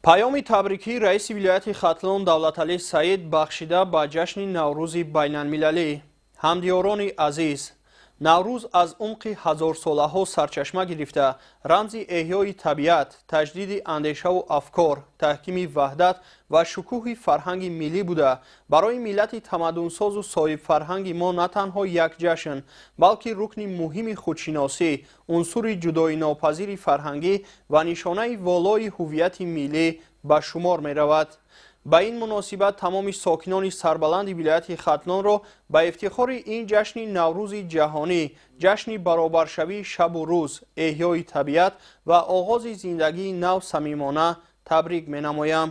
Паёми табрикии раиси вилояти Хатлон Давлаталӣ Саид бахшида ба ҷашни Наврӯзи байналмилалӣ. Ҳамдиёрони азиз, Наврӯз аз умқи ҳазорсолаҳо сарчашма гирифта, рамзи эҳёи табиат, таҷдиди андешаву афкор, таҳкими ваҳдат ва шукӯҳи фарҳанги миллӣ буда, барои миллати тамаддунсозу соҳибфарҳанги мо на танҳо як ҷашн, балки рукни муҳими худшиносӣ, унсури ҷудоинопазири фарҳангӣ ва нишонаи волои ҳуввияти миллӣ ба шумор меравад. Ба ин муносибат тамоми сокинони сарбаланди вилояти Хатлонро ба ифтихори ин ҷашни Наврӯзи ҷаҳонӣ, ҷашни баробаршавии шабу рӯз, эҳёи табиат ва оғози зиндагии нав самимона табрик менамоям.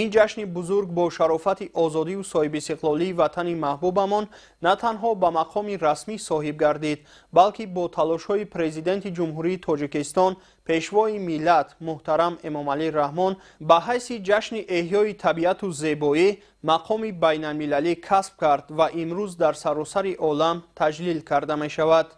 Ин ҷашни бузург бо шарофати озодиву соҳибистиқлолии ватани маҳбубамон на танҳо ба мақоми расмӣ соҳиб гардид, балки бо талошҳои Президенти Ҷумҳурии Тоҷикистон, Пешвои миллат муҳтарам Эмомалӣ Раҳмон ба ҳайси ҷашни эҳёи табиату зебоӣ мақоми байналмилалӣ касб кард ва имрӯз дар саросари олам таҷлил карда мешавад.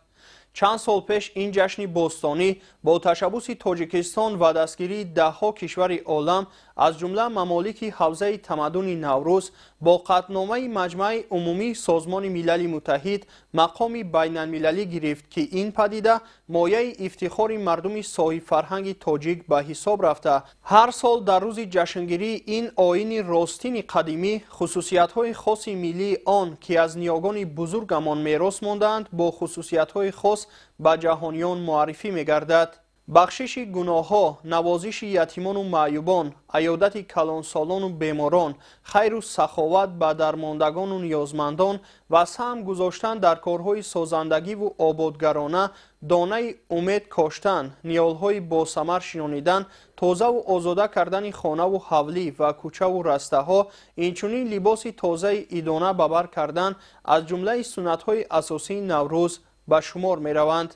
Чанд сол пеш ин ҷашни бостонӣ бо ташаббуси Тоҷикистон ва дастгирии даҳҳо кишвари олам, аз ҷумла мамолики ҳавзаи тамаддуни Наврӯз, бо қатъномаи Маҷмааи Умумии Созмони Милали Муттаҳид мақоми байналмилалӣ гирифт, ки ин падида мояи ифтихори мардуми соҳибфарҳанги тоҷик ба ҳисоб рафта, ҳар сол дар рӯзи ҷашнгирии ин оини ростини қадимӣ хусусиятҳои хоси миллии он, ки аз ниёгони бузургамон мерос мондаанд, бо хусусиятҳои хос ба ҷаҳониён муаррифӣ мегардад. Бахшиши гуноҳҳо, навозиши ятимону маъюбон, аёдати калонсолону беморон, хайру саховат ба дармондагону ниёзмандон ва саҳм гузоштан дар корҳои созандагиву ободгарона, донаи умед коштан, ниҳолҳои босамар шинонидан, тозаву озода кардани хонаву ҳавлӣ ва кӯчаву растаҳо, инчунин либоси тозаи идона ба бар кардан аз ҷумлаи суннатҳои асосии Наврӯз ба шумор мераванд.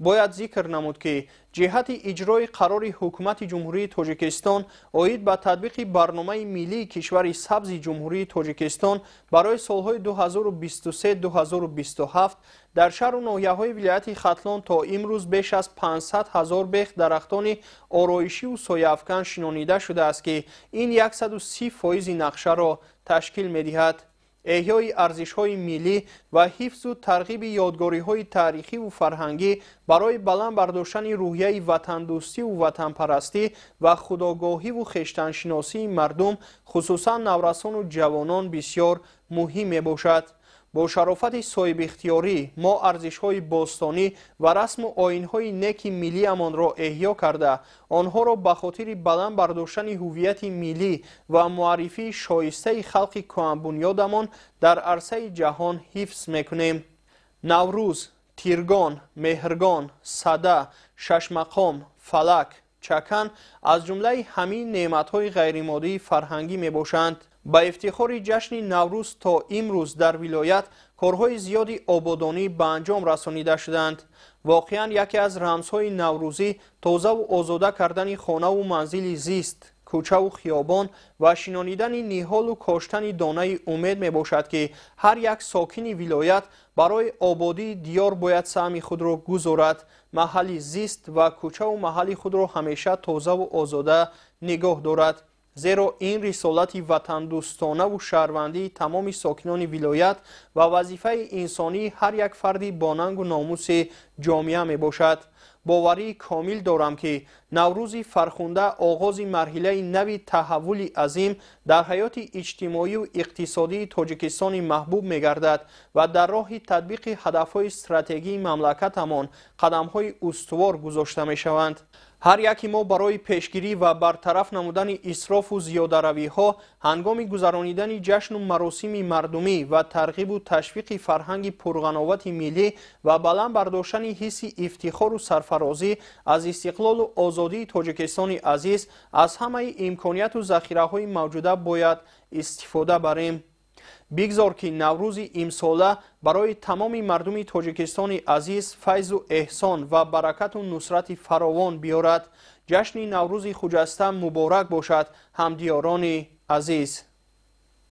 Бояд зикр намуд, ки ҷиҳати иҷрои қарори Ҳукумати Ҷумҳурии Тоҷикистон оид ба татбиқи барномаи миллии кишвари сабзи Ҷумҳурии Тоҷикистон барои солҳои 2023-2027 дар шаҳру ноҳияҳои вилояти Хатлон то имрӯз беш аз 500 ҳазор бех дарахтони ороишиву сояафкан шинонида шудааст, ки ин 130% нақшаро ташкил медиҳад. Эҳёи арзишҳои миллӣ ва ҳифзу тарғиби ёдгориҳои таърихиву фарҳангӣ барои баланд бардоштани рӯҳияи ватандӯстиву ватанпарастӣ ва худогоҳиву хештаншиносии мардум, хусусан наврасону ҷавонон, бисёр муҳим мебошад. Бо шарофати соҳибихтиёрӣ мо арзишҳои бостонӣ ва расму оинҳои неки миллиамонро эҳё карда, онҳоро ба хотири баланд бардоштани ҳуввияти миллӣ ва муаррифии шоистаи халқи кӯҳанбунёдамон дар арсаи ҷаҳон ҳифз мекунем. Наврӯз, Тиргон, Меҳргон, Сада, Шашмақом, Фалак, Чакан аз ҷумлаи ҳамин неъматҳои ғайримоддии фарҳангӣ мебошанд. Ба ифтихори ҷашни Наврӯз то имрӯз дар вилоят корҳои зиёди ободонӣ ба анҷом расонида шуданд. Воқеан, яке аз рамзҳои наврӯзӣ тозаву озода кардани хонаву манзили зист, кӯчаву хиёбон ва шинонидани ниҳолу коштани донаи умед мебошад, ки ҳар як сокини вилоят барои ободии диёр бояд саҳми худро гузорад, маҳалли зист ва кӯчаву маҳалли худро ҳамеша тозаву озода нигоҳ дорад. Зеро ин рисолати ватандӯстонаву шаҳрвандии тамоми сокинони вилоят ва вазифаи инсонии ҳар як фарди бонангу номуси ҷомеа мебошад. Боварии комил дорам, ки Наврӯзи фархунда оғози марҳилаи нави таҳаввули азим дар ҳаёти иҷтимоию иқтисодии Тоҷикистони маҳбуб мегардад ва дар роҳи татбиқи ҳадафҳои стратегии мамлакатамон қадамҳои устувор гузошта мешаванд. Ҳар яки мо барои пешгирӣ ва бартараф намудани исрофу зиёдаравиҳо ҳангоми гузаронидани ҷашну маросими мардумӣ ва тарғибу ташвиқи фарҳанги пурғановати миллӣ ва баланд бардоштани ҳисси ифтихору сарфарозӣ аз истиқлолу озодии Тоҷикистони азиз аз ҳамаи имконияту захираҳои мавҷуда бояд истифода барем. Бигзор, ки Наврӯзи имсола барои тамоми мардуми Тоҷикистони азиз файзу эҳсон ва баракату нусрати фаровон биёрад. Ҷашни Наврӯзи хуҷаста муборак бошад, ҳамдиёрони азиз.